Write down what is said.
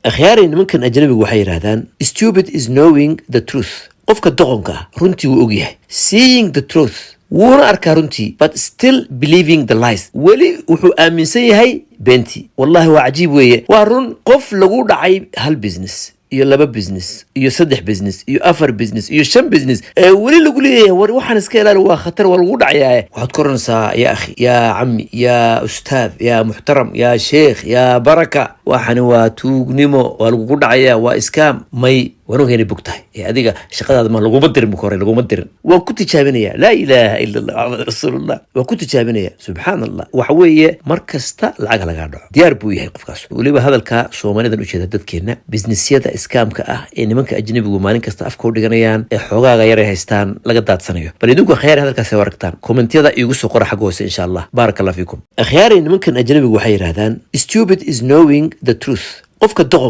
Akhyaari, nimankan ajnabigu waxay yidhahdaan, "Stupid is knowing the truth." Qofka doqonka ah runtii wuu ogyahay, seeing the truth, wuuna arkaa runtii, but still believing the lies. Weli wuxuu aaminsan yahay beentii. Wallahi waa cajiib weeye. Waa run. Qof lagu dhacay hal business iyo laba business iyo saddex business iyo afar business iyo shan business ee weli lagu leeyahay, "War waxaan iska ilaali, waa khatar, waa lagu dhacayaa," waxaad ku oranaysaa, "Yaa akhi, yaa cammi, yaa ustaad, yaa muxtaram, yaa sheekh, yaa baraka, waxani waa tuugnimo, waa lagugu dhacayaa, waa scam." May, waan ogeynay bog tahay ee adiga shaqadaada ma laguma dirin. Marka hore laguma dirin. Waan ku tijaabinaya. Laa ilaaha ila Allah, Maxamed rasuulullah. Waan ku tijaabinaya. Subxaan Allah. Waxa weeye, mar kasta lacag lagaa dhaco diyaar buu yahay qofkaas. Weliba hadalka Soomaalidan ujeeda, dadkeena businessyada scamka ah ee nimanka ajnabigu maalin kasta afka u dhiganayaan ee xoogaaga yaray haystaan laga daadsanayo. Bal idinku, akhyaari, hadalkaasi aragtaan, kommentiyada iigu soo qora xagga hoose, insha Allah. Baaraka Allah fiikum. Akhyaari, nimankan ajnabigu waxay yidhahdaan, "Stupid is knowing the truth." Qofka doqonka